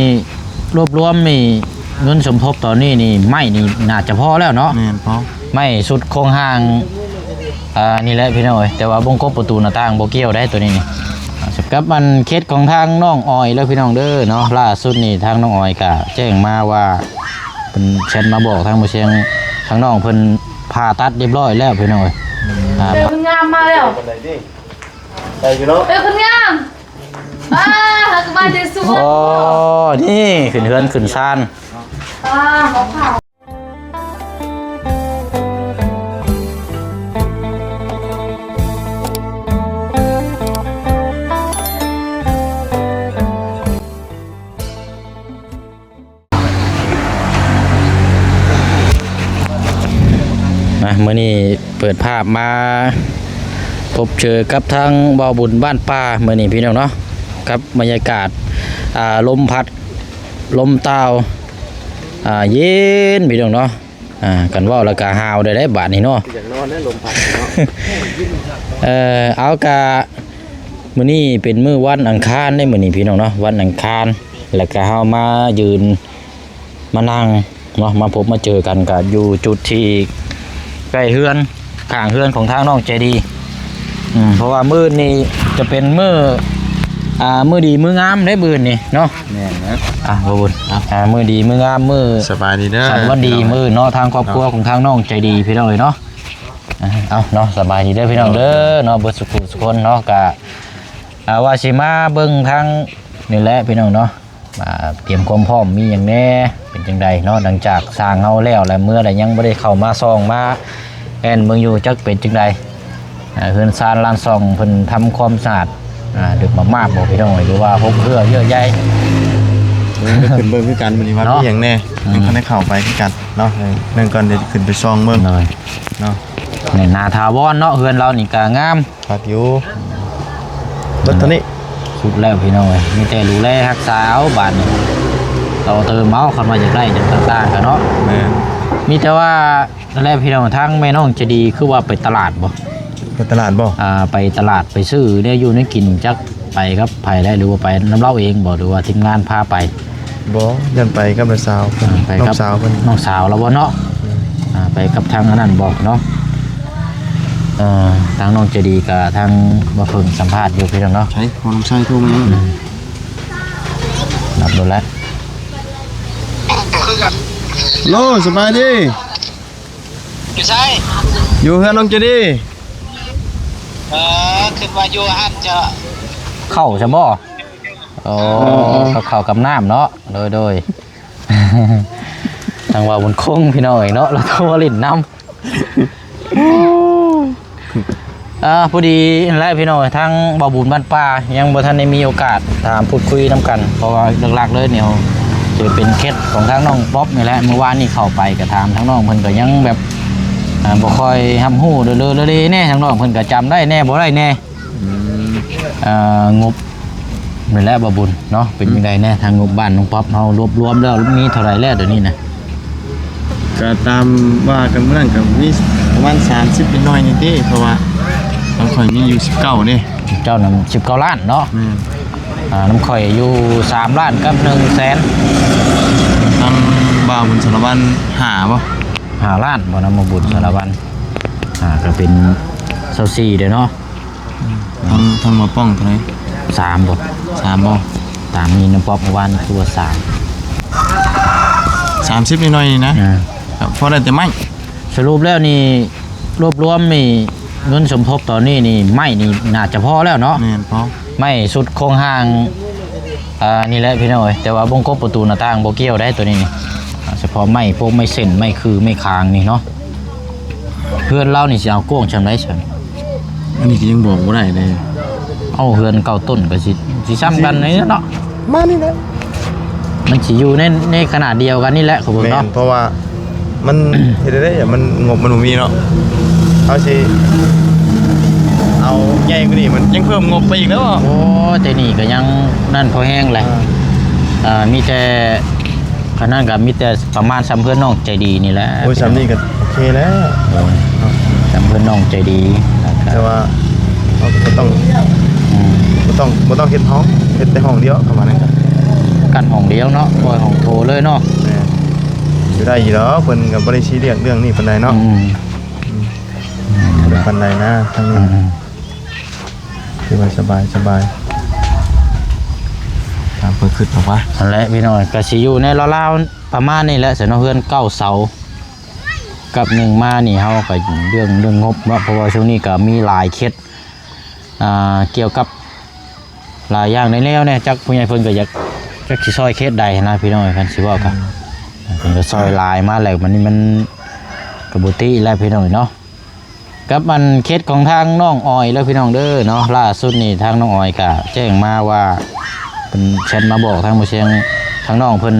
ນີ້ ລວບລວມນີ້ ເງິນສົມທົບຕອນນີ້ນີ້ ໄມ້ນີ້ໜ້າຈະພໍແລ້ວເນາະ. ແມ່ນ ພໍ. ໄມ້ຊຸດໂຄງຮ່າງ ອ່າ ນີ້ແຫຼະພີ່ນ້ອງເອີຍ, ແຕ່ວ່າວົງກົບປະຕູໜ້າຕ່າງບໍ່ກ່ຽວໄດ໋ ໂຕນີ້ນີ້. ອ່າ ກັບອັນເຂດຂອງທາງນ້ອງອອຍເດີພີ່ນ້ອງເດີເນາະ, ລ່າສຸດນີ້ທາງນ້ອງອອຍກະແຈ້ງມາວ່າ ເພິ່ນແຊັດມາບອກທາງບໍ່ຊຽງ ທາງນ້ອງເພິ່ນຜ່າຕັດຮຽບຮ້ອຍແລ້ວພີ່ນ້ອງເອີຍ. ອ່າ ເອີ ເພິ່ນງາມມາແລ້ວ ໄດ້ຢູ່ເນາະ ເອີ ເພິ່ນງາມ. ອ້າ ຫາກະມາແຕ່ສວນ. ໂອ້ ນີ້ຂຶ້ນເຮືອນຂຶ້ນຊານ. ອ້າ ໝໍຂາວ. ມາ ມື້ນີ້ເປີດພາບມາພົບເຈີກັບທາງເວົ້າບຸນບ້ານປ່າມື້ນີ້ພີ່ນ້ອງເນາະ, ກັບບັນຍາກາດ ອ່າ ລົມພັດ ລົມຕ່າວ ອ່າ ເຢັນພີ່ນ້ອງເນາະ. ອ່າ ຄັນເວົ້າແລ້ວກະຫາວໄດ້ ໄດ້ບາດນີ້ເນາະ, ຢາກນອນເດ້ ລົມພັດເນາະ. ເອີ ເອົາ ກະມື້ນີ້ເປັນມື້ວັນອັງຄານເດ້ ມື້ນີ້ພີ່ນ້ອງເນາະ, ວັນອັງຄານ ແລ້ວກະເຮົາມາຢືນ ມານັ່ງເນາະ ມາພົບມາເຈີກັນກະຢູ່ຈຸດທີ່ໃກ້ເຮືອນ ຂ້າງເຮືອນຂອງທາງນ້ອງໃຈດີ. ອືມ ເພາະວ່າມື້ນີ້ຈະເປັນມື້ ອ່າ ມື້ດີມື້ງາມເດ້ມື້ນີ້ເນາະ. ແມ່ນນະ. ອ່າ ບໍ່ບຸນ ອ່າ ມື້ດີມື້ງາມ ມື້ ສະບາຍດີເດີ ສັນວັນດີມື້ເນາະ, ທາງຄອບຄົວຂອງທາງນ້ອງໃຈດີພີ່ນ້ອງເອີຍເນາະ. ອ່າ ເອົາເນາະ ສະບາຍດີເດີພີ່ນ້ອງເດີເນາະ, ເບິດສຸຂູສຸຄົນເນາະ. ກະ ອ່າ ວ່າຊິມາເບິ່ງທາງນີ້ແຫຼະພີ່ນ້ອງເນາະ ອ່າ ຕຽມຄວາມພ້ອມມີຫຍັງແດ່ ເປັນຈັ່ງໃດເນາະ, ຫຼັງຈາກສ້າງເຮົາແລ້ວ ແລະ ເມືອແລ້ວ ຍັງບໍ່ໄດ້ເຂົ້າມາສ່ອງມາແອ່ນເບິ່ງຢູ່ ຈັກເປັນຈັ່ງໃດ. ອ່າ ເຮືອນຊານລານຊ່ອງເພິ່ນທຳຄວາມສະອາດ ອ່າ ດຶກມາກໆບໍ່ພີ່ນ້ອງ ຫຼືວ່າຫົກເຫື່ອເຍອະໃຫຍ່. ເອີ ໄດ້ຂຶ້ນເບິ່ງຄືກັນມື້ນີ້ວ່າ ເນາະ ມີຫຍັງແດ່ ອືມ ຍັງບໍ່ທັນໄດ້ເຂົ້າໄປຄືກັນເນາະ. ເອີ ເບິ່ງກ່ອນ ດຽວຂຶ້ນໄປສ່ອງເບິ່ງ ໂດຍ ເນາະ. ແໜ້ນໜາຖາວອນເນາະ ເຮືອນລາວນີ້ກະງາມ ຄັກຢູ່ ເບິດເທົ່ານີ້ ສຸດແລ້ວພີ່ນ້ອງເອີຍ, ມີແຕ່ດູແລຮັກສາເອົາບາດນີ້ ຕໍ່ເຕີມເອົາ ຄັນວ່າຢາກໄດ້ຫຍັງຕ່າງໆກະເນາະ. ແມ່ນ ມີແຕ່ວ່ານັ້ນແຫຼະພີ່ນ້ອງ, ທາງແມ່ນ້ອງໃຈດີຄືວ່າໄປຕະຫຼາດບໍ່? ໄປຕະຫຼາດບໍ່? ອ່າ ໄປຕະຫຼາດໄປຊື້ແນວຢູ່ແນວກິນ ຈັກໄປກັບໃຜແຫຼະ ຫຼືວ່າໄປນຳລາວເອງບໍ່ ຫຼືວ່າທີມງານພາໄປ? ບໍ່ ຢ້ານໄປກັບນ້ອງສາວເພິ່ນ ອ່າ ໄປກັບນ້ອງສາວເພິ່ນ ນ້ອງສາວລາວບໍ່ເນາະ. ອືມ ອ່າ ໄປກັບທາງອັນນັ້ນບໍ່ເນາະ. ເອີ ທາງນ້ອງໃຈດີກັບທາງບ່າວເຜິ້ງສຳພາດຢູ່ພີ່ນ້ອງເນາະ. ໃສ ພໍ່ນ້ອງຊາຍໂທມາແລ້ວ ອືມ ຮັບໂລດແລ້ວ. ໂລ ສະບາຍດີ. ຢູ່ໃສ? ຢູ່ເຮືອນນ້ອງໃຈດີ. ເອີ ຄິດວ່າຢູ່ຫັ້ນເຈົ້າ. ເຂົ້າຊະບໍ່? ໂອ້ ເອີ ກັບເຂົ້າກັບນ້ຳເນາະ. ໂດຍ ໂດຍ. ທາງວ່າບຸນຄົງພີ່ນ້ອງເອີຍເນາະ ລາວໂທມາຫຼິ້ນນຳ. ອ່າ ພໍດີຫັ້ນແຫຼະພີ່ນ້ອງ, ທາງບ່າວບຸນບ້ານປ່າຍັງບໍ່ທັນໄດ້ມີໂອກາດຖາມພູດຄຸຍນຳກັນ ເພາະວ່າຫຼັກໆເລີຍແນວ ຈະເປັນເຂດຂອງທາງນ້ອງປັອບນີ້ແຫຼະ. ມື້ວານນີ້ເຂົ້າໄປກະຖາມທາງນ້ອງເພິ່ນກະຍັງແບບ ອ່າ ບໍ່ຄ່ອຍຮັບຮູ້ເລີເລແດ່, ທາງນ້ອງເພິ່ນກະຈຳໄດ້ແດ່ບໍ່ໄດ້ແດ່. ອືມ ເອີ ງົບນີ້ແຫຼະບ່າວບຸນເນາະ, ເປັນ ອືມ ຈັ່ງໃດແດ່ ທາງງົບບ້ານນ້ອງປັອບເຮົາລວບລວມແລ້ວມີເທົ່າໃດແລ້ວດຽວນີ້ນະ? ກະຕາມວ່າກັນມື້ນັ້ນກະມີປະມານສາມສິບໜ້ອຍໆນີ້ຕິ, ເພາະວ່າທາງຂ້ອຍມີຢູ່ສິບເກົ້າເດ້. ເຈົ້ານຳສິບເກົ້າລ້ານເນາະ. ແມ່ນ. ອ່າ ນຳຂ້ອຍຢູ່ສາມລ້ານກັບໜຶ່ງແສນ. ນຳບ່າວບຸນສາລະວັນຫ້າບໍ່? ຫ້າລ້ານບໍ່ນຳບ່າວບຸນສາລະວັນ? ອ່າ ກະເປັນຊາວສີ່ເດ້ເນາະ. ທາງ ທາງໝໍປ້ອງເທົ່າໃດ? ສາມບໍ່? ສາມບໍ່? ຕາມນີ້ນຳປອບເມື່ອວານຄືວ່າສາມ ສາມສິບໜ້ອຍໆນີ້ນະ. ອ່າ ກໍພໍໄດ້ແຕ່ໄມ້. ສະຫຼຸບແລ້ວນີ້ ລວບລວມນີ້ ເງິນສົມທົບຕອນນີ້ນີ້ ໄມ້ນີ້ໜ້າຈະພໍແລ້ວເນາະ. ແມ່ນ ພໍ. ໄມ້ຊຸດໂຄງຮ່າງ ອ່າ ນີ້ແຫຼະພີ່ນ້ອງເອີຍ, ແຕ່ວ່າວົງກົບປະຕູໜ້າຕ່າງບໍ່ກ່ຽວໄດ໋ ໂຕນີ້ນີ້. ສະເພາະໄມ້ ພວກໄມ້ເສັ້ນ ໄມ້ຄື ໄມ້ຄາງນີ້ເນາະ. ເຮືອນລາວນີ້ຊິເອົາກວ້າງຊ່ຳໃດຊັ້ນ? ອັນນີ້ກໍຍັງບອກບໍ່ໄດ້ເດ້. ເອົາ ເຮືອນເກົ້າຕົ້ນກໍຊິ ຊິຊ່ຳກັນນີ້ເນາະ. ປະມານນີ້ແຫຼະ. ມັນຊິຢູ່ໃນ ໃນຂະໜາດດຽວກັນນີ້ແຫຼະ ຂອງເພິ່ນເນາະ. ແມ່ນ ເພາະວ່າມັນເຮັດໄດ້ ມັນ ງົບມັນບໍ່ມີເນາະ. ເຮົາຊິເອົາໃຫຍ່ກວ່ານີ້ ມັນຍັງເພີ່ມງົບໄປອີກແລ້ວ. ໂອ້ ແຕ່ນີ້ກໍຍັງນັ້ນພໍແຮງແຫຼະ. ອ່າ ເອີ ມີແຕ່ ຄັນນັ້ນກໍມີແຕ່ປະມານຊ່ຳເພື່ອນນ້ອງໃຈດີນີ້ແຫຼະ. ໂອ້ຍ ຊ່ຳນີ້ກໍໂອເຄແລ້ວ. ໂອ້ຍ ຊ່ຳເພື່ອນນ້ອງໃຈດີ. ແຕ່ວ່າເຮົາກໍບໍ່ຕ້ອງ ອືມ ບໍ່ຕ້ອງ ບໍ່ຕ້ອງເຮັດຫ້ອງ ເຮັດແຕ່ຫ້ອງດຽວ ປະມານນັ້ນ. ກັນຫ້ອງດຽວເນາະ ປ່ອຍຫ້ອງໂຖເລີຍເນາະ ແມ່ນ ຢູ່ໄດ້ຢູ່ດອກ ເພິ່ນກໍບໍ່ໄດ້ຊີຣຽສເລື່ອງນີ້ປານໃດເນາະ ອືມ ອືມ ບໍ່ປານໃດນະ ທາງນີ້ ອືມ ຖືວ່າສະບາຍ ສະບາຍ ຕາມເພິ່ນຄິດເອົາວ່າ ຫັ້ນແຫຼະພີ່ນ້ອງ ກໍຊິຢູ່ໃນລາວໆປະມານນີ້ແຫຼະ ຊັ້ນເນາະ ເຮືອນເກົ້າເສົາ ກັບໜຶ່ງມານີ້ ເຮົາກໍເລື່ອງ ເລື່ອງງົບເນາະ ເພາະວ່າຊ່ວງນີ້ກໍມີຫຼາຍເຂດ ອ່າ ກ່ຽວກັບຫຼາຍຢ່າງໃນແນວແນ່ ຈັກຜູ້ໃຫຍ່ເພິ່ນກໍຢາກ ຈັກຊິຊ່ອຍເຂດໃດຫັ້ນນະພີ່ນ້ອງ ຄັນຊິເວົ້າກໍ ອືມ ເພິ່ນກໍຊ່ອຍຫຼາຍມາແລ້ວ ບັດນີ້ມັນກໍບໍ່ຕິແລ້ວພີ່ນ້ອງເນາະ ກັບອັນເຂດຂອງທາງນ້ອງອອຍເດີພີ່ນ້ອງເດີເນາະ ລ່າສຸດນີ້ທາງນ້ອງອອຍກໍແຈ້ງມາວ່າ ເພິ່ນແຊັດມາບອກທາງໝໍຊຽງ ທາງນ້ອງເພິ່ນ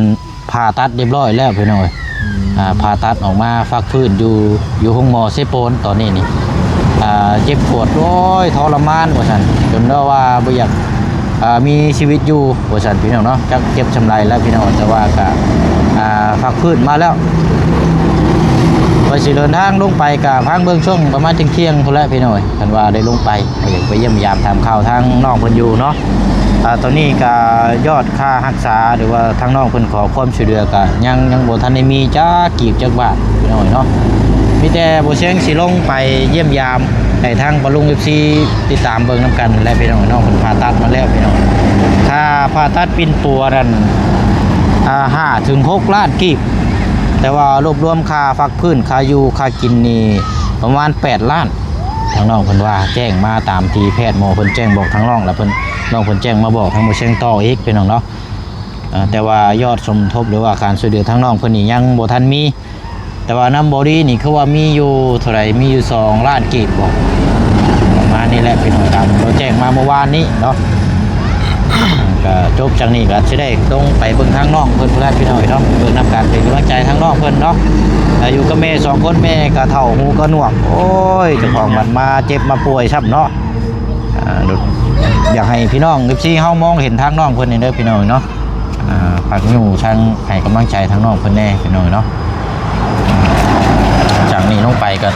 ຜ່າຕັດຮຽບຮ້ອຍແລ້ວພີ່ນ້ອງເອີຍ ອືມ ອ່າ ຜ່າຕັດອອກມາພັກຟື້ນຢູ່ ຢູ່ໂຮງໝໍເຊໂປນຕອນນີ້ນີ້ ອ່າ ເຈັບປວດ ໂອ້ຍ ທໍລະມານວ່າຊັ້ນ ຈົນແບບວ່າບໍ່ຢາກ ອ່າ ມີຊີວິດຢູ່ວ່າຊັ້ນພີ່ນ້ອງເນາະ ຈັກເຈັບຊ່ຳໃດແລ້ວພີ່ນ້ອງ ແຕ່ວ່າກະ ອ່າ ພັກຟື້ນມາແລ້ວ ວ່າຊິເດີນທາງລົງໄປ ກະພັງເບິ່ງຊ່ວງປະມານທ່ຽງໆພຸ້ນແຫຼະພີ່ນ້ອງເອີຍ ຄັນວ່າໄດ້ລົງໄປ ກໍຢາກໄປຢ້ຽມຢາມຖາມຂ່າວທາງນ້ອງເພິ່ນຢູ່ເນາະ ອ່າ ຕອນນີ້ກະຍອດຄ່າຮັກສາ ຫຼືວ່າທາງນ້ອງເພິ່ນຂໍຄວາມຊ່ວຍເຫຼືອ ກະຍັງ ຍັງບໍ່ທັນໄດ້ມີຈັກກີບຈັກບາດພີ່ນ້ອງເນາະ ມີແຕ່ບໍ່ຊຽງຊິລົງໄປຢ້ຽມຢາມ ໃຫ້ທາງປ້າລຸງ ເອັຟຊີ ຕິດຕາມເບິ່ງນຳກັນແຫຼະພີ່ນ້ອງເນາະ ເພິ່ນຜ່າຕັດມາແລ້ວພີ່ນ້ອງ ຄ່າຜ່າຕັດປິ່ນປົວນັ້ນ ອ່າ ຫ້າເຖິງຫົກລ້ານກີບ ແຕ່ວ່າລວບລວມຄ່າພັກຟື້ນ ຄ່າຢູ່ ຄ່າກິນນີ້ປະມານແປດລ້ານ ທາງນ້ອງເພິ່ນວ່າ ແຈ້ງມາຕາມທີ່ແພດໝໍເພິ່ນແຈ້ງບອກທາງນ້ອງ ແລ້ວເພິ່ນ ນ້ອງເພິ່ນແຈ້ງມາບອກທາງໝໍຊຽງຕໍ່ອີກພີ່ນ້ອງເນາະ ເອີ ແຕ່ວ່າຍອດສົມທົບ ຫຼືວ່າການຊ່ວຍເຫຼືອທາງນ້ອງເພິ່ນນີ້ຍັງບໍ່ທັນມີ ແຕ່ວ່ານຳບໍ່ດີນີ້ຄືວ່າມີຢູ່ເທົ່າໃດ ມີຢູ່ສອງລ້ານກີບບໍ ປະມານນີ້ແຫຼະພີ່ນ້ອງ ຕາມເຂົາແຈ້ງມາເມື່ອວານນີ້ເນາະ ກໍຈົບຈາກນີ້ກໍຊິໄດ້ລົງໄປເບິ່ງທາງນ້ອງເພິ່ນພຸ້ນແຫຼະພີ່ນ້ອງເອີຍເນາະ ເບິ່ງນຳກັນ ເປັນກຳລັງໃຈທາງນ້ອງເພິ່ນເນາະ ແຕ່ຢູ່ກັບແມ່ສອງຄົນ ແມ່ກໍເຖົ້າຫູກໍໜວກ ໂອ້ຍ ເຈົ້າຂອງມັນມາເຈັບມາປ່ວຍຊ້ຳເນາະ ອ່າ ຢາກໃຫ້ພີ່ນ້ອງ ເອັຟຊີ ເຮົາມອງເຫັນທາງນ້ອງເພິ່ນນີ້ເດີພີ່ນ້ອງເນາະ ອ່າ ຝາກຍູ້ທາງ ໃຫ້ກຳລັງໃຈທາງນ້ອງເພິ່ນແດ່ພີ່ນ້ອງເນາະ ຈາກນີ້ລົງໄປກໍ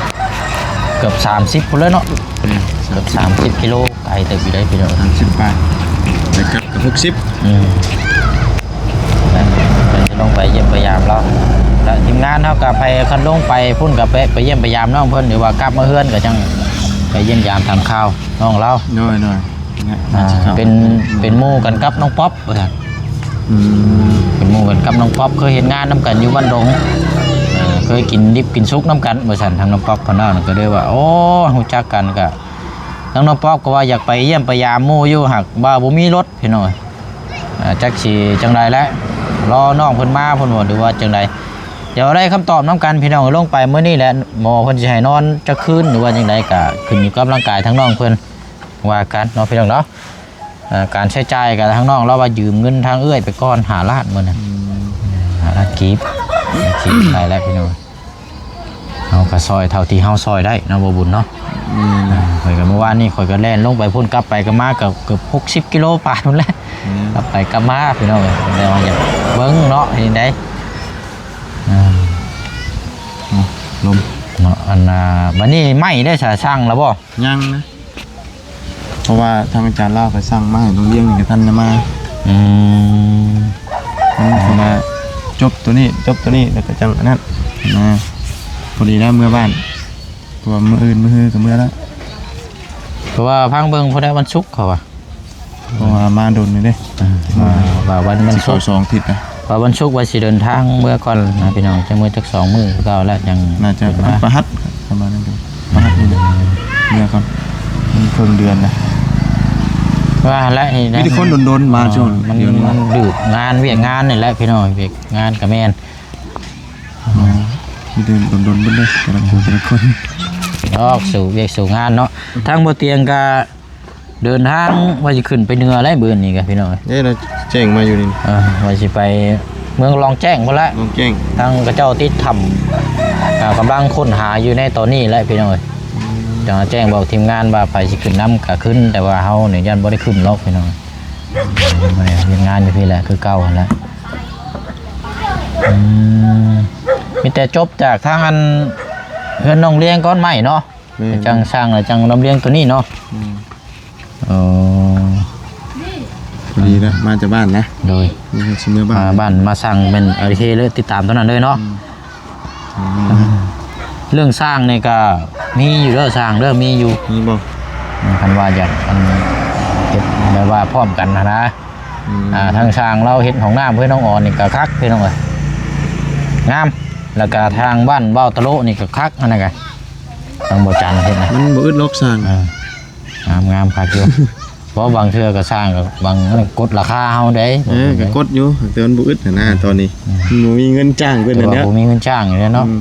ເກືອບສາມສິບພຸ້ນແຫຼະເນາະ ອືມ ເກືອບສາມສິບກິໂລ ໄກເຕີບຢູ່ເດ້ພີ່ນ້ອງ ສາມສິບປາຍ ໄປກັບກໍຫົກສິບ ອືມ ແມ່ນ ເພິ່ນຈະລົງໄປຢ້ຽມໄປຢາມລາວ ແລ້ວທີມງານເຮົາກໍໄປ ຄັນລົງໄປພຸ້ນກໍໄປ ໄປຢ້ຽມໄປຢາມນ້ອງເພິ່ນ ຫຼືວ່າກັບມາເຮືອນກໍຈັ່ງໄປຢ້ຽມຢາມຖາມຂ່າວນ້ອງລາວ ໂດຍໆ ອ່າ ເປັນ ເປັນໝູ່ກັນກັບນ້ອງປັອບວ່າຊັ້ນ ອືມ ເປັນໝູ່ກັນກັບນ້ອງປັອບ ເຄີຍເຮັດງານນຳກັນຢູ່ບ້ານດົງ ເອີ ເຄີຍກິນດິບກິນສຸກນຳກັນວ່າຊັ້ນ ທາງນ້ອງປັອບເພິ່ນເວົ້ານັ້ນ ກໍເລີຍວ່າ ໂອ້ ຮູ້ຈັກກັນ ກໍທາງນ້ອງປັອບກໍວ່າຢາກໄປຢ້ຽມໄປຢາມໝູ່ຢູ່ ຫາກວ່າບໍ່ມີລົດ ພີ່ນ້ອງ ອ່າ ຈັກຊິຈັ່ງໃດແຫຼະ ລໍນ້ອງເພິ່ນມາເພິ່ນບໍ ຫຼືວ່າຈັ່ງໃດ ດຽວໄດ້ຄຳຕອບນຳກັນພີ່ນ້ອງ ລົງໄປມື້ນີ້ແຫຼະ ໝໍເພິ່ນຊິໃຫ້ນອນຈັກຄືນ ຫຼືວ່າຈັ່ງໃດ ກໍຂຶ້ນຢູ່ກັບຮ່າງກາຍທາງນ້ອງເພິ່ນ ວ່າກັນເນາະພີ່ນ້ອງເນາະ ເອີ ການໃຊ້ຈ່າຍກໍທາງນ້ອງລາວວ່າຢືມເງິນທາງເອື້ອຍໄປກ່ອນຫ້າລ້ານມື້ນັ້ນ ອືມ ຫ້າລ້ານກີບ ຄິດໄປແລ້ວພີ່ນ້ອງ ເຮົາກໍຊ່ອຍເທົ່າທີ່ເຮົາຊ່ອຍໄດ້ເນາະ ບໍ່ບຸນເນາະ ແມ່ນ ເອີ ຂ້ອຍກໍ ເມື່ອວານນີ້ຂ້ອຍກໍແລ່ນລົງໄປພຸ້ນ ກັບໄປກັບມາກໍເກືອບຫົກສິບກິໂລປາຍພຸ້ນແຫຼະ ແມ່ນ ກັບໄປກັບມາພີ່ນ້ອງເອີຍ ແຕ່ວ່າຢາກເບິ່ງເນາະ ເຮັດຈັ່ງໃດ ອ່າ ລົມເນາະ ອັນນ່າ ບັດນີ້ໄມ້ໄດ້ສາ ສັ່ງແລ້ວບໍ່? ຍັງນະ ເພາະວ່າທາງອາຈານລາວໄປສັ່ງມາໃຫ້ໂຮງຮຽນນີ້ກໍທັນໄດ້ມາ ອືມ ມັນເພິ່ນວ່າຈົບໂຕນີ້ ຈົບໂຕນີ້ ແລ້ວກໍຈັ່ງອັນນັ້ນນະ ພໍດີແລ້ວເມືອບ້ານ ເພາະວ່າມື້ອື່ນມື້ຮືກໍເມືອແລ້ວ ເພາະວ່າຟັງເບິ່ງພຸ້ນແຫຼະ ວັນສຸກເຂົາວ່າ ເພາະວ່າມາດົນຢູ່ເດ້ ອ່າ ວ່າ ວ່າວັນ ວັນສຸກ ຊິເຂົ້າສອງທິດນະ ວ່າວັນສຸກວ່າຊິເດີນທາງເມືອກ່ອນນະພີ່ນ້ອງ ຈັກມື້ຈັກສອງມື້ຄືເກົ່າແລ້ວ ຍັງ ໜ້າຈະວັນພະຫັດ ປະມານນັ້ນ ພະຫັດນີ້ແຫຼະ ເມືອກ່ອນ ມັນເຄິ່ງເດືອນນະ ວ່າແຫຼະ ມີແຕ່ຄົນດົນໆມາ ອ່າ ຊ່ວງ ມັນ ເດືອນນີ້ ມັນດືດງານ ວຽກງານນີ້ແຫຼະພີ່ນ້ອງ ວຽກງານກໍແມ່ນ ອ່າ ມີແຕ່ດົນໆເບິດເລີຍ ແຕ່ລະຜູ້ແຕ່ລະຄົນ ອອກສູ່ວຽກສູ່ງານເນາະ ທາງບໍ່ຕຽງກໍ ເດີນທາງວ່າຊິຂຶ້ນໄປເໜືອແລ້ວມື້ນີ້ກະພີ່ນ້ອງເອີຍ ເດ້ລະແຈ້ງມາຢູ່ນີ້ ເອີ ວ່າຊິໄປເມືອງລ່ອງແຈ້ງພຸ້ນແຫຼະ ລ່ອງແຈ້ງ ທາງເຂົາເຈົ້າຕິດຖ້ຳ ອ່າ ກຳລັງຄົ້ນຫາຢູ່ໃນຕອນນີ້ແຫຼະພີ່ນ້ອງເອີຍ ອືມ ຈະແຈ້ງບອກທີມງານວ່າໃຜຊິຂຶ້ນນຳກະຂຶ້ນ ແຕ່ວ່າເຮົານີ້ຢ້ານບໍ່ໄດ້ຂຶ້ນດອກພີ່ນ້ອງ ເຮັດງານຢູ່ພີ້ແຫຼະຄືເກົ່າຫັ້ນແຫຼະ ອືມ ມີແຕ່ຈົບຈາກທາງອັນເຮືອນນ້ອງລຽງກ່ອນໄມ້ເນາະ ແມ່ນ ຈັ່ງສ້າງແລ້ວຈັ່ງລຳລຽງໂຕນີ້ເນາະ ອືມ ເອີ ພໍດີນະ ມາຈາກບ້ານນະ ໂດຍ ນີ້ຊິເມືອບ້ານ ອ່າ ບ້ານມາສ້າງແມ່ນໂອເຄເລີຍ ຕິດຕາມຕົວນັ້ນເລີຍເນາະ. ອືມ ເລື່ອງຊ່າງນີ້ກໍມີຢູ່ເດີ ຊ່າງເດີ ມີຢູ່ ມີບໍ່? ຄັນວ່າຢາກ ອັນ ເຮັດແບບວ່າພ້ອມກັນຫັ້ນນະ. ອືມ ອ່າ ທາງຊ່າງລາວເຮັດຫ້ອງນ້ຳເພື່ອນ້ອງອອນນີ້ກໍຄັກ ພີ່ນ້ອງເອີຍ ງາມ. ແລ້ວກໍທາງບ້ານເວົ້າຕະໂລະນີ້ກໍຄັກ ອັນນັ້ນກໍ ທາງບໍ່ຈັນເຮັດນະ ມັນບໍ່ອຶດຫຼອກຊ່າງ ເອີ ງາມໆ ຄັກຢູ່. ເພາະບາງເທື່ອກໍຊ່າງກໍບາງ ກົດລາຄາເຮົາເດ້ ເອີ ກໍກົດຢູ່ ແຕ່ມັນບໍ່ອຶດຫັ້ນນະ ອືມ ຕອນນີ້ ອືມ ມັນບໍ່ມີເງິນຈ້າງເພິ່ນ ແຕ່ວ່າຫັ້ນແຫຼະ ບໍ່ມີເງິນຈ້າງຢູ່ແລ້ວເນາະ. ອືມ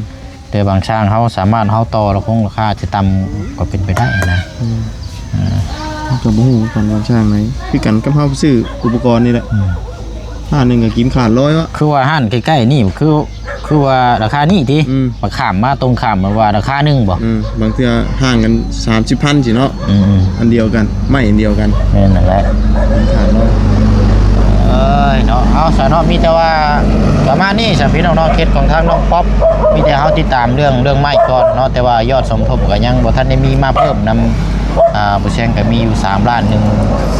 ແຕ່ບາງຊ່າງເຮົາສາມາດ ເຮົາຕໍ່ລະຄົງລາຄາຈະຕ່ຳກໍເປັນໄປໄດ້ນະ. ອືມ ເອີ ເຮົາກໍບໍ່ຮູ້ຄືກັນວ່າຊ່າງໃດ ຄືກັນກັບເຮົາຊື້ອຸປະກອນນີ້ແຫຼະ ອືມ ຮ້ານໜຶ່ງກໍກິນຂາດຮ້ອຍວະ. ຄືວ່າຮ້ານໃກ້ໆນີ້ ຄື ຄືວ່າລາຄານີ້ຕິ? ອືມ ປະຂ້າມມາຕົງຂ້າມ ແບບວ່າລາຄາໜຶ່ງບໍ່? ອືມ ບາງເທື່ອຫ່າງກັນສາມສິບພັນຊີ້ເນາະ. ອືມໆ ອັນດຽວກັນ ໄມ້ອັນດຽວກັນ ແມ່ນນັ້ນແຫຼະ ເອີຍເນາະ. ເອົາຊະເນາະ ມີແຕ່ວ່າປະມານນີ້ຊະ ພີ່ນ້ອງເນາະ ເຂດຂອງທາງນ້ອງປັອບ ມີແຕ່ເຮົາຕິດຕາມເລື່ອງ ເລື່ອງໄມ້ກ່ອນເນາະ. ແຕ່ວ່າຍອດສົມທົບກໍຍັງບໍ່ທັນໄດ້ມີມາເພີ່ມນຳ ອ່າ ບໍ່ແຊງກໍມີຢູ່ສາມລ້ານໜຶ່ງ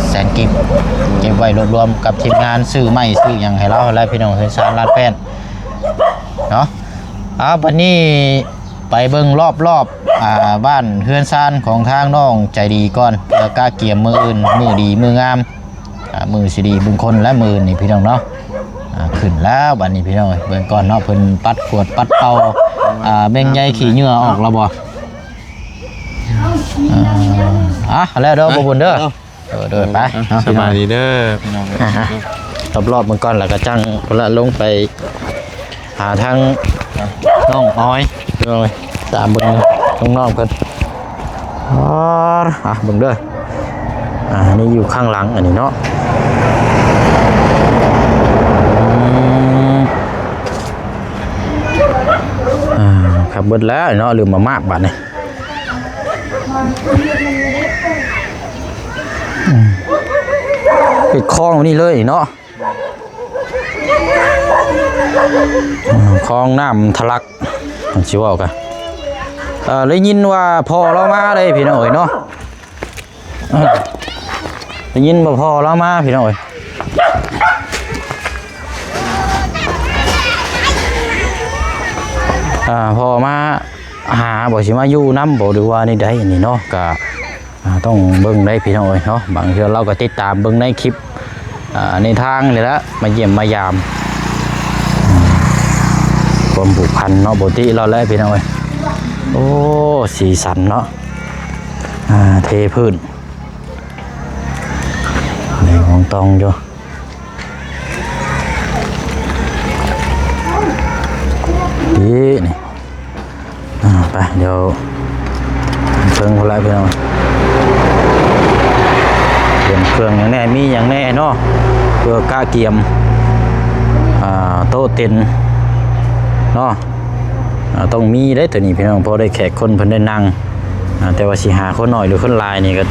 ແສນກີບ ເກັບໄວ້ລວບລວມກັບທີມງານຊື້ໄມ້ຊື້ຫຍັງໃຫ້ລາວແຫຼະ ພີ່ນ້ອງ ເຮືອນຊານລາດແປ້ນເນາະ. ເອົາ ບັດນີ້ ໄປເບິ່ງລອບໆ ອ່າ ບ້ານເຮືອນຊານຂອງທາງນ້ອງໃຈດີກ່ອນ ເພື່ອກະກຽມມື້ອື່ນ ມື້ດີມື້ງາມ ອ່າ ມື້ສິລິມຸງຄົນ ແລະ ມື້ນີ້ພີ່ນ້ອງເນາະ. ອ່າ ຂຶ້ນແລ້ວບັດນີ້ພີ່ນ້ອງເອີຍ ເບິ່ງກ່ອນເນາະ ເພິ່ນປັດກວາດປັດເປົ່າ ອ່າ ແບ່ງໃຍຂີ້ເຫຍື້ອອອກແລ້ວບໍ່? ອ່າ ອ່ະ ແລ້ວເດີ ອ່ະ ບໍ່ບຸນເດີ ເອີ ໂດຍ ໄປ ອ່ະ ເນາະ ສະບາຍດີເດີພີ່ນ້ອງ ອ່ະ ຮອບໆ ເບິ່ງກ່ອນ ແລ້ວກໍຈັ່ງພຸ້ນລະ ລົງໄປຫາທາງ ອ່ະ ນ້ອງອອຍ ໂດຍ ຕາມເບິ່ງນ້ອງໆ ເພິ່ນ ອ່າ ອ່ະ ເບິ່ງເດີ ອ່າ ນີ້ຢູ່ຂ້າງຫຼັງອັນນີ້ເນາະ ອືມ ອ່າ ຄັກເບິດແລ້ວເນາະ ລືມມາມາບາດນີ້. ອືມ ເປັນຄອງນີ້ເລີຍເນາະ ອືມ ຄອງນ້ຳທະລັກ ມັນຊິເວົ້າກະ ເອີ ໄດ້ຍິນວ່າພໍ່ລາວມາເດ້ພີ່ນ້ອງເອີຍເນາະ. ເອີ ໄດ້ຍິນວ່າພໍ່ລາວມາພີ່ນ້ອງເອີຍ ອ່າ ພໍ່ມາຫາບໍ່ ຊິມາຢູ່ນຳບໍ່ ຫຼືວ່າແນວໃດນີ້ເນາະ ກະ ອ່າ ຕ້ອງເບິ່ງໄດ້ພີ່ນ້ອງເອີຍເນາະ. ບາງເທື່ອລາວກໍຕິດຕາມເບິ່ງໃນຄລິບ ອ່າ ໃນທາງນີ້ແຫຼະ ມາຢ້ຽມມາຢາມ ອືມ ຄວາມຜູກພັນເນາະ ປົກກະຕິລາວແຫຼະພີ່ນ້ອງເອີຍ. ໂອ້ ສີສັນເນາະ ອ່າ ເທພື້ນ ແດງອອງຕອງຢູ່ ນີ້ ນີ້ ອ່າ ໄປ ດຽວເບິ່ງພຸ້ນລະພີ່ນ້ອງ ຕຽມເຄື່ອງຫຍັງແດ່ ມີຫຍັງແດ່ເນາະ ເພື່ອກະກຽມ ອ່າ ໂຕະເຕັນເນາະ. ອ່າ ຕ້ອງມີເດ້ໂຕນີ້ພີ່ນ້ອງ ພໍໄດ້ແຂກຄົນເພິ່ນໄດ້ນັ່ງ ອ່າ ແຕ່ວ່າຊິຫາຄົນໜ້ອຍ ຫຼື ຄົນຫຼາຍນີ້ກໍ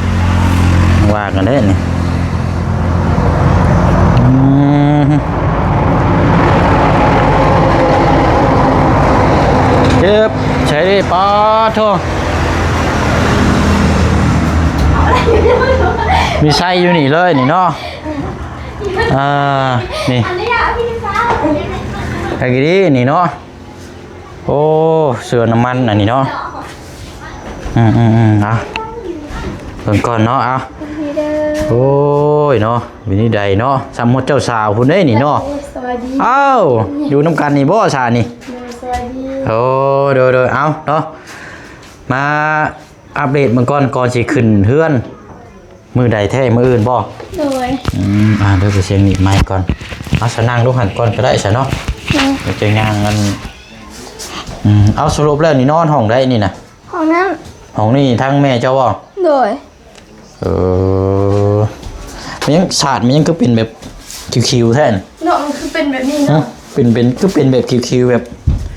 ວ່າກັນເດ້ນີ້ ອືມ ເຈັບໃສ່ເດ້ ປາດໂທ ມີໄຊຢູ່ນີ້ເລີຍນີ້ເນາະ ອ່າ ນີ້ ອັນນີ້ ອ່ະ ພີ່ສາວ ໄປກະດີນີ້ເນາະ. ໂອ້ ເຊື້ອນ້ຳມັນອັນນີ້ເນາະ ອືມໆໆ ເອົາ ເບິ່ງກ່ອນເນາະ ເອົາ ໂອ້ຍເນາະ ເປັນແນວໃດເນາະ ສ່ຳຮອດເຈົ້າສາວພຸ້ນເດ້ນີ້ເນາະ ສະບາຍດີ ເອົ້າ ຢູ່ນຳກັນນີ້ບໍ່ຊະນີ້ ໂດຍ ສະບາຍດີ ໂອ້ ໂດຍໆ ເອົາເນາະ ມາອັບເດດເບິ່ງກ່ອນ ກ່ອນຊິຂຶ້ນເຮືອນ ມື້ໃດແທ້ ມື້ອື່ນບໍ່? ໂດຍ ອືມ ອ່າ ດຽວໄປສຽງໜີບໄມກ່ອນ ເອົາ ສະນັ່ງລົງຫັ້ນກ່ອນກໍໄດ້ຊະເນາະ ໂດຍ ດຽວຈະຍ່າງອັນ ອືມ ເອົາ ສະຫຼຸບແລ້ວນີ້ນອນຫ້ອງໃດນີ້ນະ? ຫ້ອງນັ້ນ ຫ້ອງນີ້ທາງແມ່ເຈົ້າບໍ່? ໂດຍ ເອີ ມັນຫຍັງ ສາດມັນຫຍັງຄືເປັນແບບຄິວໆແທ້ນະ? ເນາະ ມັນຄືເປັນແບບນີ້ເນາະ ເປັນ ເປັນ ຄືເປັນແບບຄິວໆແບບ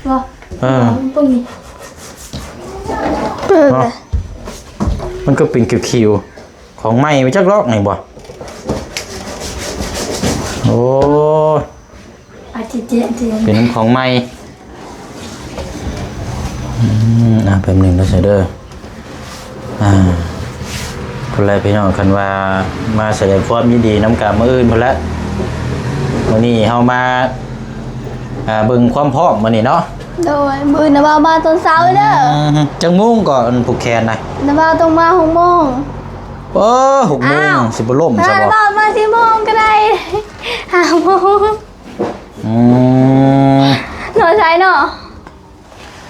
ບໍ່ ເອີ ເບິ່ງນີ້ ເປີດເນາະ ມັນຄືເປັນຄິວໆ ຂອງໃໝ່ໄປຈັກດອກນີ້ບໍ່? ໂອ້ຍ ອາທິດເຈັດເດືອນ ເປັນຂອງໃໝ່ ອືມ ອ່າ ແປັບໜຶ່ງເດີ ເດີ ອ່າ ພຸ້ນແຫຼະພີ່ນ້ອງ ຄັນວ່າມາສະແດງຄວາມຍິນດີນຳກະມື້ອື່ນພຸ້ນແຫຼະ. ມື້ນີ້ເຮົາມາ ອ່າ ເບິ່ງຄວາມພ້ອມມື້ນີ້ເນາະ. ໂດຍ ມື້ອື່ນນະບ່າວມາຕອນເຊົ້າເດີ. ອືມ ຈັກໂມງກໍອັນຜູກແຂນນະ? ນະບ່າວຕ້ອງມາຫົກໂມງ. ໂອ້ ຫົກໂມງ ອ້າວ ຊິບໍ່ລົ້ມຊະບໍ່? ນະບ່າວມາສີ່ໂມງກໍໄດ້ ຫ້າໂມງ. ອືມ ນອນໃສເນາະ?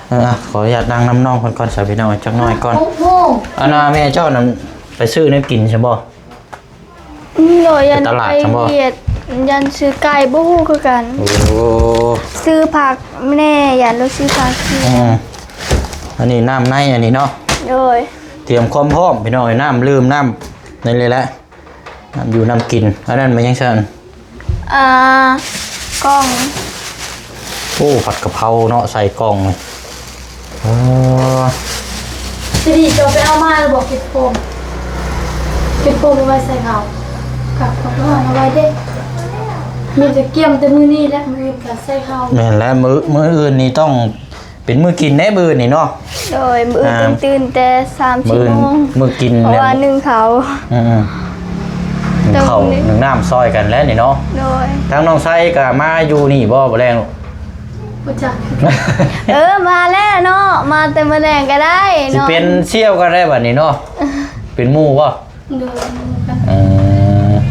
ເອີ ຂໍອະນຸຍາດນັ່ງນຳນ້ອງເພິ່ນກ່ອນຊະພີ່ນ້ອງ ຈັກໜ້ອຍກ່ອນ. ຫົກໂມງ. ອັນນ່າ ແມ່ເຈົ້ານັ້ນໄປຊື້ແນວກິນຊະບໍ່? ອືມ ໂດຍ ຢ້ານໄປຕະຫຼາດຊະບໍ່? ວຽດ ຢ້ານຊື້ໄກ່ ບໍ່ຮູ້ຄືກັນ. ໂອ້ ຊື້ຜັກແດ່ ຢ້ານລາວຊື້ຜັກຊື້. ອືມ ອັນນີ້ນ້ຳໃນອັນນີ້ເນາະ. ໂດຍ ຕຽມຄວາມພ້ອມພີ່ນ້ອງ ນ້ຳດື່ມ ນ້ຳນັ້ນເລີຍແຫຼະ. ນ້ຳຢູ່ນ້ຳກິນ ອັນນັ້ນແມ່ນຫຍັງຊັ້ນ? ອ່າ ກ່ອງ. ໂອ້ ຜັດກະເພົາເນາະ ໃສ່ກ່ອງນີ້. ເອີ ຊິດີ ເຈົ້າໄປເອົາມາແລ້ວບໍ່? ເຫັດໂຄມ ເຫັດໂຄມເອົາໄວ້ໃສ່ເຂົ້າ ກັບເຂົ້າເອົາໄວ້ເດ້. ມີແຕ່ກຽມແຕ່ມື້ນີ້ແຫຼະ ມື້ອື່ນກໍໃສ່ເຂົ້າ. ແມ່ນແຫຼະ ມື້ ມື້ອື່ນນີ້ຕ້ອງ ເປັນມື້ກິນເດ້ມື້ນີ້ເນາະ. ໂດຍ ມື້ອື່ນ ອ່າ ຕື່ນແຕ່ສາມສີ່ໂມງ ມື້ກິນ ເພາະວ່າໜຶ້ງເຂົ້າ. ອືມໆ ໜຶ້ງເຂົ້າ ໜຶ້ງນ້ຳຊ່ອຍກັນແຫຼະນີ້ເນາະ. ໂດຍ ທາງນ້ອງໄຊກໍມາຢູ່ນີ້ບໍ່ ບໍ່ແລງ? ບໍ່ຈັກ ເອີ ມາແລ້ວເນາະ ມາແຕ່ມື້ແລງກໍໄດ້ເນາະ. ຊິເປັນສ່ຽວກັນແລ້ວບັດນີ້ເນາະ ເປັນໝູ່ບໍ່? ໂດຍ ເອີ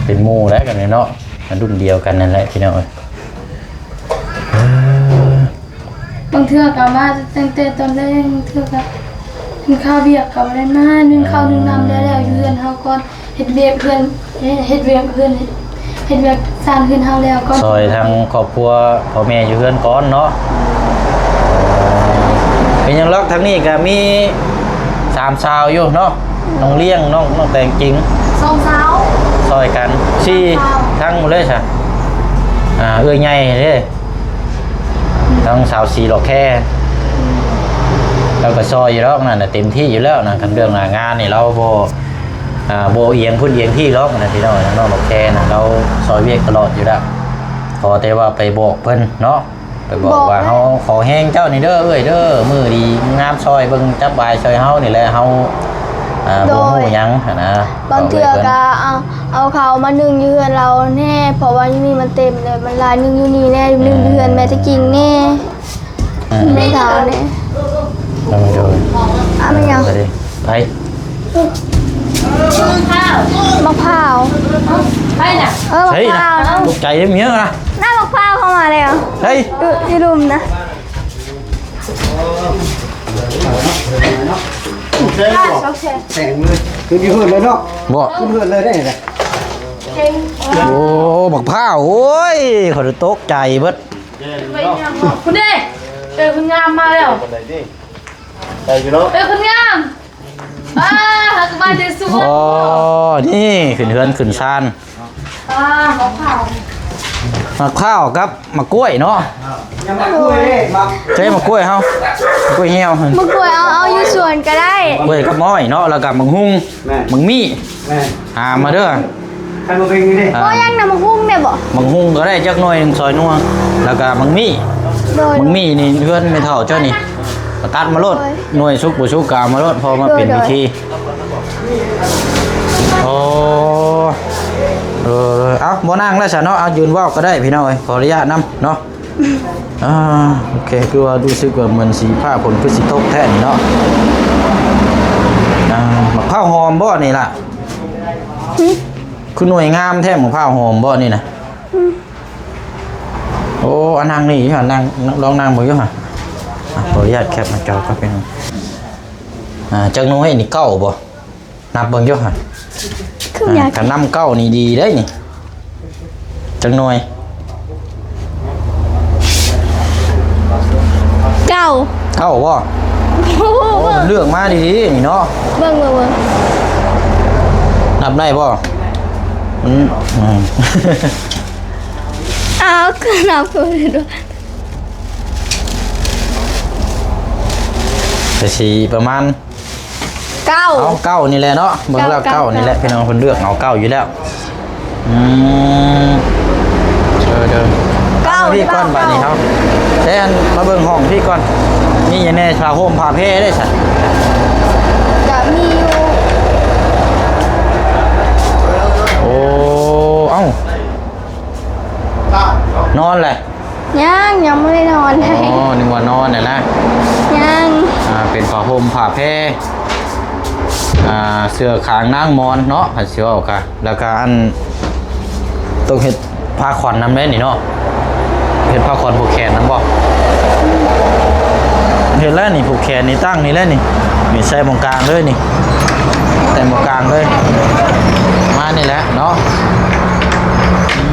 ເປັນໝູ່ແລ້ວກັນເນາະ ລຸ້ນດຽວກັນນັ້ນແຫຼະພີ່ນ້ອງເອີຍ. ເອີ ບາງເທື່ອກໍມາຕັ້ງແຕ່ຕອນແລງ ບາງເທື່ອກໍເປັນຄາວວຽກກໍບໍ່ໄດ້ມາ ໜຶ້ງເຂົ້າ ອືມ ໜຶ້ງນ້ຳແລ້ວໆ ຢູ່ເຮືອນເຮົາກ່ອນ ເຮັດວຽກເຮືອນ ເຮັດວຽກເຮືອນ ເຮັດວຽກສ້າງເຮືອນເຮົາແລ້ວກ່ອນ ຊ່ອຍທາງຄອບຄົວພໍ່ແມ່ຢູ່ເຮືອນກ່ອນເນາະ. ເປັນຫຍັງລອກ ທາງນີ້ກໍມີສາມສາວຢູ່ເນາະ ນ້ອງລ້ຽງ ນ້ອງ ນ້ອງແຕງຈິງ ສອງສາວ ຊ່ອຍກັນ ສີ່ ສາມສາວ ທັງໝົດເລີຍຊະ. ອ່າ ເອື້ອຍໃຫຍ່ເດ້ ທັງສາວສີຫຼໍ່ແຄ ລາວກໍຊ່ອຍຢູ່ດອກນັ້ນນະ ເຕັມທີ່ຢູ່ແລ້ວນະ. ຄັນເລື່ອງໜ້າງານນີ້ລາວບໍ່ ອ່າ ບໍ່ອຽງພຸ້ນອຽງພີ້ດອກນະ ພີ່ນ້ອງ. ທາງນ້ອງຫຼໍ່ແຄນະ ລາວຊ່ອຍວຽກຕະຫຼອດຢູ່ແລ້ວ. ຂໍແຕ່ວ່າໄປບອກເພິ່ນເນາະ ໄປບອກວ່າ ບອກແລ້ວ ເຮົາຂໍແຮງເຈົ້ານີ້ເດີເອື້ອຍເດີ ມື້ດີງາມຊ່ອຍເບິ່ງຈັບວາຍຊ່ອຍເຮົານີ້ແຫຼະ ເຮົາ ອ່າ ໂດຍ ບໍ່ຮູ້ຫຍັງຫັ້ນນະ. ບາງເທື່ອກໍເອົາ ເອົາເຂົ້າມາໜຶ້ງຢູ່ເຮືອນລາວແດ່ ເພາະວ່າຢູ່ນີ້ມັນເຕັມເລີຍ ມັນຫຼາຍໜຶ້ງຢູ່ນີ້ແດ່ ໜຶ້ງຢູ່ເຮືອນແມ່ຕາຈິງແດ່ ອືມ ແມ່ເຖົ້າແດ່. ໂດຍ ໂດຍ ອາ ແມ່ນຫຍັງ? ໄປ ໄປ ໝາກພ້າວ ໃຜນະ? ເອີ ໝາກພ້າວນະ ຕົກໃຈເດ້ເມຍນະ ໜ້າໝາກພ້າວເຂົ້າມາແລ້ວ ເຮີ້ຍ ຢູ່ ຢູ່ລຸ່ມນະ. ໂອເຄ ແຂງເລີຍ ຄືຢູ່ເຮືອນເລີຍເນາະ ບໍ່ ຢູ່ເຮືອນເລີຍເດ້. ໂອ້ ບັກພ້າວ ໂອ້ຍ ຂ້ອຍຕົກໃຈເບິດ ພຸ້ນເດ້ ເອີ ຄົນງາມມາແລ້ວ ໄດ້ຢູ່ເນາະ ເອີ ຄົນງາມ ອ້າ ຫາກະມາແຕ່ສວນ ອໍ ນີ້ຂຶ້ນເຮືອນຂຶ້ນຊານ. ອ່າ ໝາກພ້າວ ໝາກພ້າວກັບໝາກກ້ວຍເນາະ. ຍັງໝາກກ້ວຍເດ້ ໝາກ ໃຊ້ໝາກກ້ວຍເຮົາ ໝາກກ້ວຍຫ່ຽວ ໝາກກ້ວຍເອົາ ເອົາຢູ່ສວນກໍໄດ້ ກ້ວຍກັບໝ້ອຍເນາະ ແລ້ວກໍໝາກຫຸ່ງ ແມ່ນ ໝາກມີ້ ແມ່ນ ຫາມາເດີ ຄັນບໍ່ເປັນນີ້ເດ້ ອ່າ ບໍ່ຍັງນຳໝາກຫຸ່ງໄດ້ບໍ່? ໝາກຫຸ່ງກໍໄດ້ຈັກໜ່ວຍໜຶ່ງ ຊອຍນົວ ແລ້ວກໍໝາກມີ້ ໂດຍ ໝາກມີ້ນີ້ເຮືອນແມ່ເຖົ້າເຈົ້ານີ້ ຕັດມາໂລດ ໂດຍ ໜ່ວຍສຸກບໍ່ສຸກກໍເອົາມາໂລດ ພໍມາເປັນ ໂດຍ ພິທີ ໂດຍ ໂອ້ ເອີ ເອົາ ບໍ່ນັ່ງແລ້ວຊະເນາະ ເອົາ ຢືນເວົ້າກໍໄດ້ພີ່ນ້ອງເອີຍ ຂໍອະນຸຍາດນຳເນາະ. ອ່າ ໂອເຄ ຄືວ່າຮູ້ສຶກວ່າເໝືອນສີຟ້າຝົນຄືຊິຕົກແທ້ນີ້ເນາະ. ອ່າ ໝາກພ້າວຫອມບໍ່ນີ້ລະ? ຫຶ? ຄືໜ່ວຍງາມແທ້ ໝາກພ້າວຫອມບໍ່ນີ້ນະ? ຫຶ? ໂອ້ ອັນນັ້ງນີ້ຢູ່ຫັ້ນ ນັ່ງ ລອງນັ່ງເບິ່ງຢູ່ຫັ້ນ. ອ່າ ຂໍອະນຸຍາດແຄບໜ້າຈໍກັບພີ່ນ້ອງ. ອ່າ ຈັກໜ່ວຍນີ້ ເກົ້າບໍ່? ນັບເບິ່ງຢູ່ຫັ້ນ ຄືຢາກ ອ່າ ຄັນນຳເກົ້ານີ້ດີເດ້ນີ້ ຈັກໜ່ວຍ? ເກົ້າ ເກົ້າບໍ່? ໂອ້ ໂອ້ ເບິ່ງ ເລືອກມາດີໆນີ້ເນາະ ເບິ່ງ ເບິ່ງ ເບິ່ງ ນັບໄດ້ບໍ່? ມັນ ອືມ ອ້າວ ຄືນັບບໍ່ໄດ້ ກະຊິປະມານ ເກົ້າ ເອົາເກົ້ານີ້ແຫຼະເນາະ ເບິ່ງແລ້ວເກົ້າ ເກົ້ານີ້ແຫຼະ ເກົ້າ ພີ່ນ້ອງເພິ່ນເລືອກເອົາເກົ້າຢູ່ແລ້ວ. ອືມ ເດີໆ ເກົ້າ ມາພີ່ກ່ອນ ເກົ້າ ບາດນີ້ເຮົາ ແຕ່ອັນມາເບິ່ງຫ້ອງພີ່ກ່ອນ ມີຫຍັງແດ່ ຜ້າຫົ່ມຜ້າແພໄດ້ຊະ? ກະມີຢູ່ ນອນແຫຼະ? ຍັງ ຍັງບໍ່ໄດ້ນອນ. ອໍ ນຶກວ່ານອນແລ້ວນະ. ຍັງ. ອ່າ ເປັນຜ້າຫົ່ມຜ້າແພ ອ່າ ເສື້ອຂາງນາງໝອນເນາະ ຄັນຊິເວົ້າກະ. ແລ້ວກະອັນ ຕ້ອງເຮັດຜ້າຂວັນນຳແດ່ນີ້ເນາະ. ເຮັດຜ້າຂວັນຜູກແຂນນຳບໍ່? ເຮັດແລ້ວນີ້ ຜູກແຂນນີ້ ຕັ້ງນີ້ແຫຼະນີ້. ນີ້ໃສ່ໝ່ອງກາງເລີຍນີ້ ໃສ່ໝ່ອງກາງເລີຍ. ມານີ້ແຫຼະເນາະ. ອື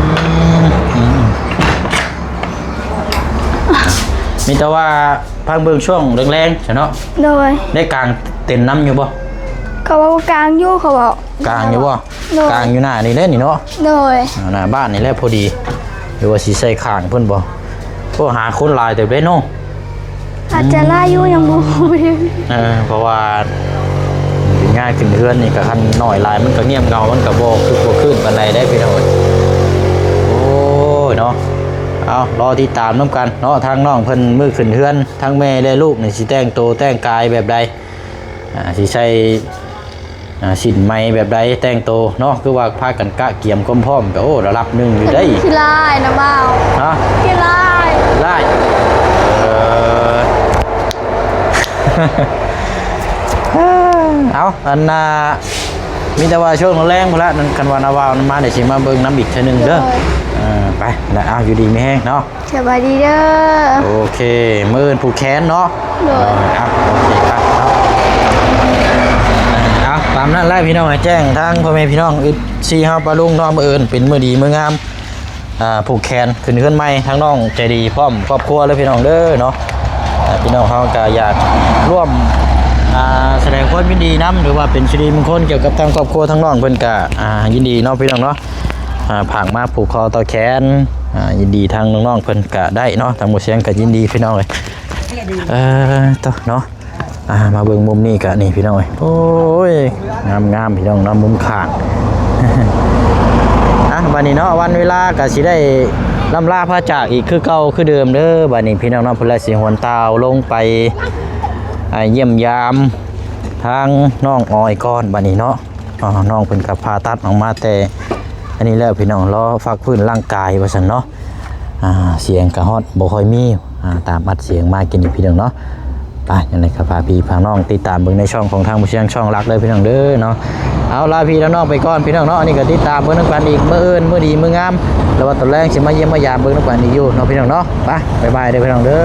ມ ອືມ ມີແຕ່ວ່າພັກເບິ່ງຊ່ວງແລງໆຊະເນາະ. ໂດຍ. ໄດ້ກາງເຕັນນຳຢູ່ບໍ່? ເຂົາເວົ້າກາງຢູ່ ເຂົາເວົ້າ. ກາງຢູ່ບໍ່? ໂດຍ. ກາງຢູ່ໜ້ານີ້ແຫຼະນີ້ເນາະ. ໂດຍ. ອ່າ ໜ້າບ້ານນີ້ແຫຼະພໍດີ. ຫຼືວ່າຊິໃສ່ຂ້າງເພິ່ນບໍ່? ໂອ້ ຫາຄົນຫຼາຍເຕີບເດ້ເນາະ. ອາດຈະຫຼາຍຢູ່ ຍັງບໍ່ຮູ້. ເອີ ເພາະວ່າເປັນງານຂຶ້ນເຮືອນນີ້ ກະຄັນໜ້ອຍຫຼາຍມັນກະງຽບເຫງົາ ມັນກະບໍ່ຄຶກບໍ່ຄື້ນປານໃດເດ້ພີ່ນ້ອງເອີຍ. ໂອ້ຍເນາະ ເອົາ ລໍຕິດຕາມນຳກັນເນາະ ທາງນ້ອງເພິ່ນມື້ຂຶ້ນເຮືອນ ທັງແມ່ແລະລູກນີ້ຊິແຕ່ງໂຕແຕ່ງກາຍແບບໃດ ອ່າ ຊິໃສ່ ອ່າ ສິ້ນໃໝແບບໃດ ແຕ່ງໂຕເນາະ ຄືວ່າພາກັນກະກຽມຄວາມພ້ອມກະ ໂອ້ ລະດັບໜຶ່ງຢູ່ເດ້. ຂີ້ລ້າຍນະບ່າວ. ຮະ? ຂີ້ລ້າຍ. ລ້າຍ. ເອີ ເອົາ ອັນນ່າ ມີແຕ່ວ່າຊ່ວງແລງພຸ້ນລະ ນັ້ນ ຄັນວ່ານ້າບ່າວມາ ດຽວຊິມາເບິ່ງນຳອີກເທື່ອໜຶ່ງເດີ. ໂດຍ. ເອີ ໄປ ແລ້ວ ເອົາ ຢູ່ດີມີແຮງເນາະ. ສະບາຍດີເດີ. ໂອເຄ ມື້ອື່ນຜູກແຂນເນາະ. ໂດຍ. ເອົາ ໂອເຄ ໄປເນາະ. ເອົາ ຕາມນັ້ນແຫຼະພີ່ນ້ອງ ໃຫ້ແຈ້ງທາງພໍ່ແມ່ພີ່ນ້ອງ ເອັຟຊີ ເຮົາ ປ້າລຸງເນາະ ມື້ອື່ນເປັນມື້ດີມື້ງາມ ອ່າ ຜູກແຂນຂຶ້ນເຮືອນໃໝ່ ທາງນ້ອງໃຈດີພ້ອມຄອບຄົວເລີຍພີ່ນ້ອງເດີເນາະ. ອ່າ ພີ່ນ້ອງເຮົາກະຢາກຮ່ວມ ອ່າ ສະແດງຄວາມຍິນດີນຳ ຫຼືວ່າເປັນສິລິມຸງຄຸນກ່ຽວກັບທາງຄອບຄົວທາງນ້ອງເພິ່ນກະ ອ່າ ຍິນດີເນາະພີ່ນ້ອງເນາະ. ອ່າ ຝາກມາຜູກຄໍຕໍ່ແຂນ ອ່າ ຍິນດີທາງນ້ອງໆເພິ່ນກະໄດ້ເນາະ ທາງໝູ່ຊຽງກະຍິນດີພີ່ນ້ອງເອີຍ. ເອີ ໂຕເນາະ ອ່າ ມາເບິ່ງມຸມນີ້ກະນີ້ພີ່ນ້ອງເອີຍ ໂອ້ຍ ງາມໆ ພີ່ນ້ອງເນາະ ມຸມຂ້າງ. ອ່ະ ບາດນີ້ເນາະ ວັນເວລາກະຊິໄດ້ລ່ຳລາພາຈາກອີກຄືເກົ່າຄືເດີມເດີ ບາດນີ້ພີ່ນ້ອງເນາະ. ເພິ່ນລະຊິຫວນຕ່າວລົງໄປ ອ່າ ຢ້ຽມຢາມທາງນ້ອງອອຍກ່ອນ ບາດນີ້ເນາະ. ອໍ ນ້ອງເພິ່ນກໍຜ່າຕັດອອກມາແຕ່ອັນນີ້ແລ້ວພີ່ນ້ອງ ລໍພັກຟື້ນຮ່າງກາຍວ່າຊັ້ນເນາະ. ອ່າ ສຽງກໍຮອດບໍ່ຄ່ອຍມີ ອ່າ ຕາມອັດສຽງມາກິນນີ້ພີ່ນ້ອງເນາະ. ໄປ ຈັ່ງໃດກໍຝາກພີ່ຝາກນ້ອງຕິດຕາມເບິ່ງໃນຊ່ອງຂອງທາງໝູ່ຊຽງ ຊ່ອງຫຼັກເດີພີ່ນ້ອງເດີເນາະ. ເອົາ ລາພີ່ລານ້ອງໄປກ່ອນພີ່ນ້ອງເນາະ. ອັນນີ້ກໍຕິດຕາມເບິ່ງນຳກັນອີກ ມື້ອື່ນ ມື້ດີ ມື້ງາມ ຫຼືວ່າຕອນແລງຊິມາຢ້ຽມມາຢາມເບິ່ງນຳກັນອີກຢູ່ເນາະພີ່ນ້ອງເນາະ. ໄປ ບາຍບາຍເດີພີ່ນ້ອງເດີ.